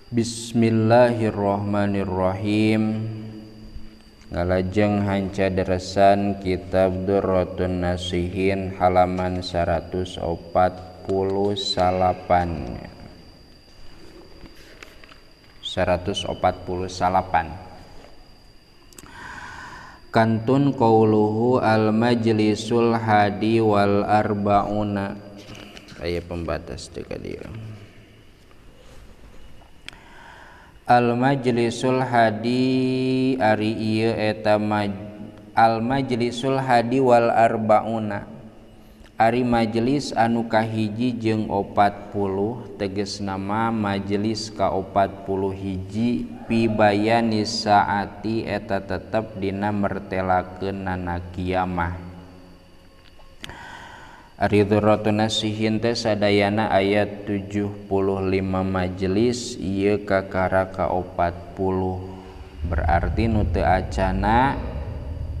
Bismillahirrahmanirrahim. Ngalajeng hanca deresan kitab Durratun Nasihin halaman 148. 148. Kantun qauluhu al majlisul hadi wal arbauna. Aya pembatas teh ka dieu. Al majlisul hadi ari ieu eta al majlisul hadi wal arbauna. Ari majelis anu kahiji jeung 40 tegas nama majelis ka 40 hiji pi bayani saati eta tetep dina mertelakeun nana kiamah. Ari Durratun Nasihin teh sadayana ayat 75 majelis ieu kakara ka 40 berarti nu teu acana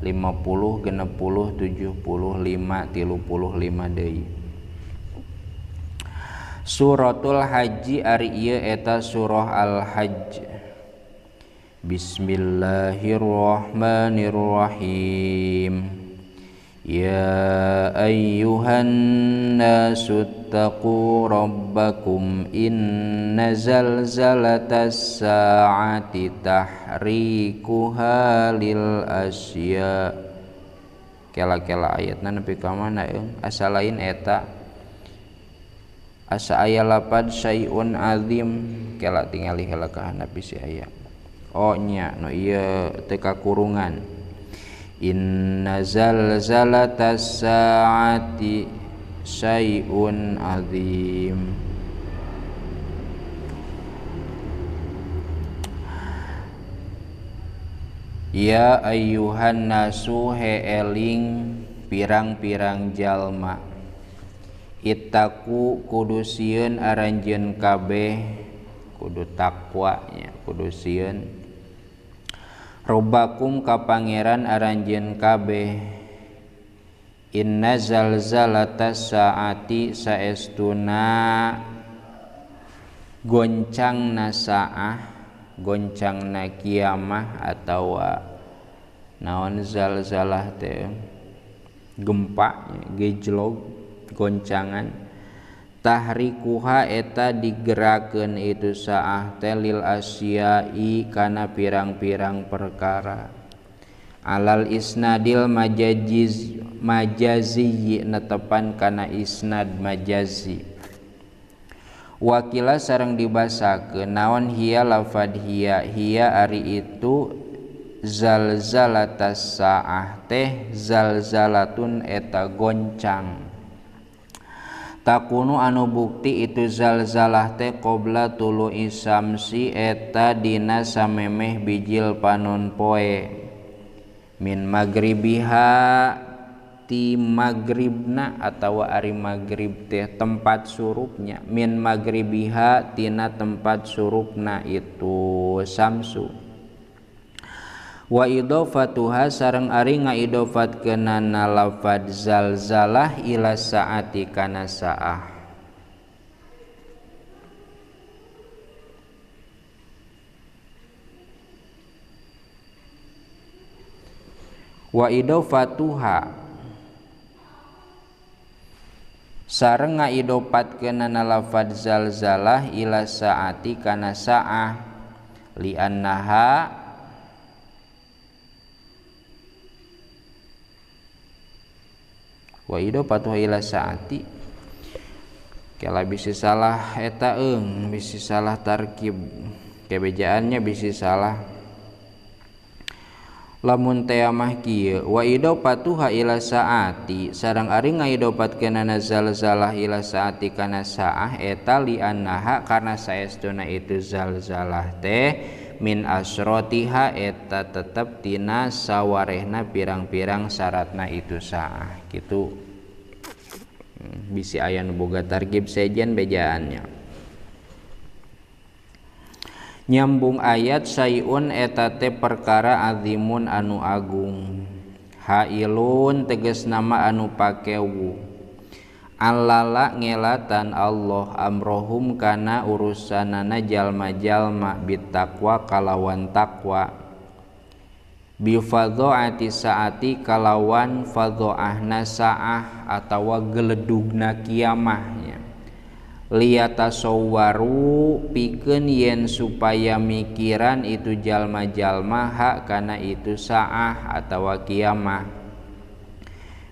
50, 60, 75, 35 deui. Suratul Haji ari ieu eta surah Al-Hajj. Bismillahirrahmanirrahim. Ya ayyuhan nasu taqu rabbakum inna zalzalatas saati tahrikuha lil asya. Kela-kela ayatna nepi ka mana eung asa lain eta asa aya lapad syai'un azim kela tingali heula ka handap bisi aya. Oh nya nu ieu teu kakurungan. Inna zalzalatas saati syai'un azim. Ya ayyuhan nasu he eling pirang-pirang jalma. Ittaqu kudu sieun aranjeun kabeh, kudu takwa nya, kudu sieun. Robbakum ka pangeran aranjeun kabeh. Inna zalzalatas saati saestuna goncangna saah, goncangna kiamah atawa naon zalzalah teh gempa gejlog goncangan. Tahrikuha eta digerakeun itu saah teh lil asyai kana pirang-pirang perkara. Alal isnadil majazi majazi netepan kana isnad majazi. Wakila sareng dibasakeun naon hiya lafad hiya hiya ari itu zalzalatas saah teh zalzalatun eta goncang. Takunu anu bukti itu zalzalah teh qabla tulu'i samsi eta dina samemeh bijil panon poe min magribiha ti magribna atawa ari magrib teh tempat surupnya min magribiha tina tempat surupna itu samsu. Wa idhofatuha sareng ari ngaidofatkeunana lafad zalzalah ila saati kana saah. Wa idhofatuha sareng ngaidofatkeunana lafad zalzalah ila saati kana saah li'annaha wa idhofatuha ila saati. Kela bisi salah eta eung, bisi salah tarkib kebejaannya bisi salah. Lamun teh mah kieu wa idhofatuha ila saati sareng ari ngaidofatkeunana zalzalah ila saati kana saah eta li annaha karena saestuna itu zalzalah teh min asrotiha eta tetep tina sawarehna pirang-pirang syaratna itu saah gitu. Bisi aya nu boga targib sejen bejaannya. Nyambung ayat syai'un eta teh perkara azimun anu agung. Hailun tegas nama anu pakewu. Alala ngelatan Allah amrohum kana urusanana jalma-jalma bitaqwa kalawan takwa bifadhaati saati kalawan fadhaahna saah atawa geledugna kiamahnya liyatasawwaru pikeun yen supaya mikiran itu jalma-jalma hak kana itu saah atawa kiamah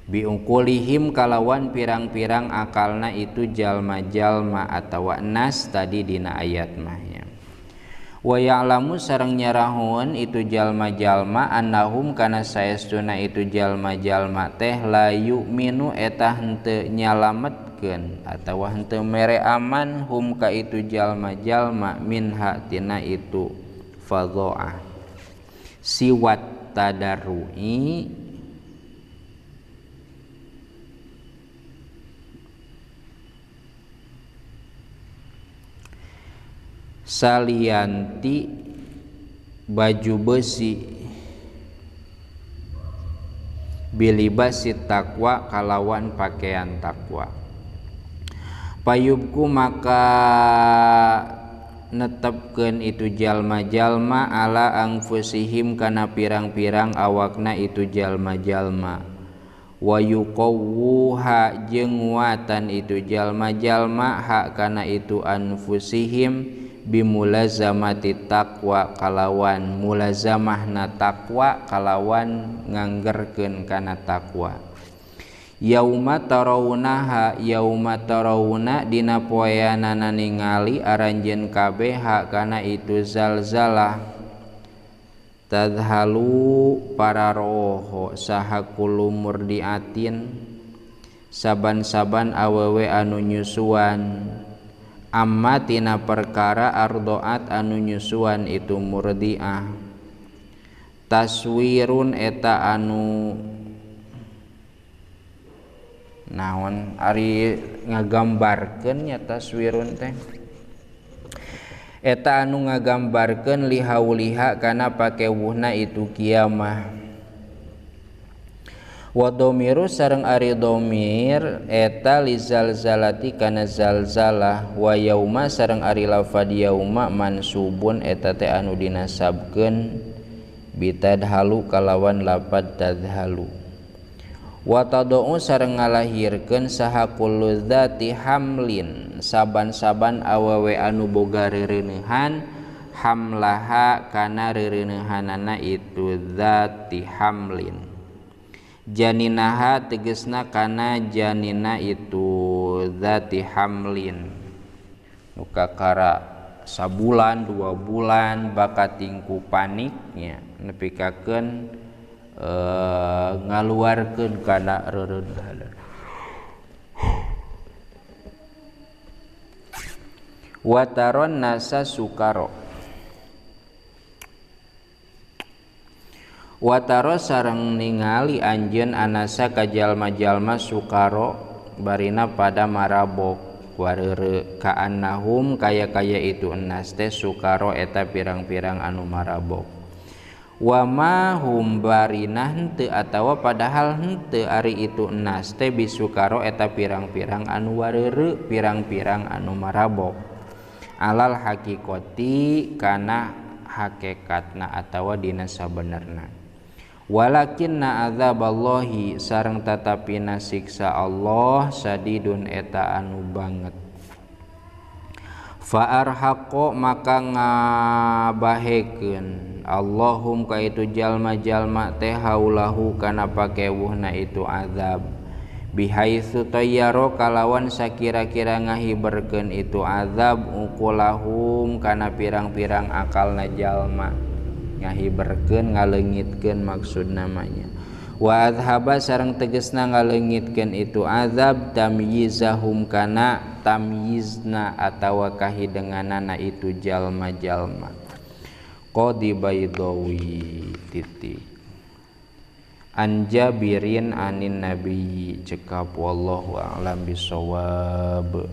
biungkulihim kalawan pirang-pirang akalna itu jalma-jalma atawa nas tadi dina ayat mahnya wa ya'lamu sareng nyarahun itu jalma-jalma annahum kana saestuna itu jalma-jalma teh la yu'minu eta henteu nyalametkeun atawa henteu mere aman hum ka itu jalma-jalma minha tina itu fadhaah siwat tadarrui salianti baju besi bilibasi takwa kalawan pakaian takwa payubku maka netepkeun itu jalma-jalma ala angfusihim kana pirang-pirang awakna itu jalma-jalma wa yuqawwuha jeung nguatan itu jalma-jalma hak kana itu anfusihim bimulazamati taqwa kalawan mulazamahna taqwa kalawan nganggerkeun kana taqwa yauma tarawunaha yauma tarawuna dina poeanana ningali aranjeun kabeh kana itu zalzalah tadhalu pararoho saha kullu murdiatin saban-saban awewe anu nyusuan amma tina perkara ardoat anu nyusuan itu murdiah taswirun eta anu naon ari ngagambarkeun nya taswirun teh eta anu ngagambarkeun lihauliha kana pakewuhna itu kiamah wa dhamiru sareng ari dhamir eta lizalzalati kana zalzalah wa yauma sareng ari lafad yauma mansubun eta teh anu dinasabkeun bitadhalu kalawan lafad tadhalu wa tadau sareng ngalahirkeun saha kullu dzati hamlin saban-saban awewe anu boga reureunehan hamlaha kana reureunehanana itu dzati hamlin janinaha tegesna kana janina itu dzati hamlin nu kakara sabulan 2 bulan bakatingku paniknya nepikakeun ngaluarkeun kana reureunehan wataron nasa sukaro wataro sareng ningali anjeun anasa ka jalma-jalma sukaro barina pada marabok wareure kaannahum kaya-kaya itu enas teh sukaro eta pirang-pirang anu marabok wama hum barina henteu atawa padahal henteu ari itu enas teh bisukaro eta pirang-pirang anu wareure pirang-pirang anu marabok alal hakikoti kana hakikatna atawa dina sabenerna walakinna adzaballahi sareng tatapina siksa Allah sadidun eta anu banget fa arhaqo maka ngabahekeun Allahum ka itu jalma-jalma teh haulahu kana pakewuhna itu azab bihaitsu tayyaro kalawan sakira-kira ngahiberkeun itu azab uqulahum kana pirang-pirang akalna jalma ngahiberkeun ngaleungitkeun maksud namanya wa azhaba sareng tegesna ngaleungitkeun itu azab tamyizahum kana tamyizna atawa kahidenganana itu jalma-jalma qadi baidawi titik an Jabirin anin nabi cekap wallahu a'lam bisawab.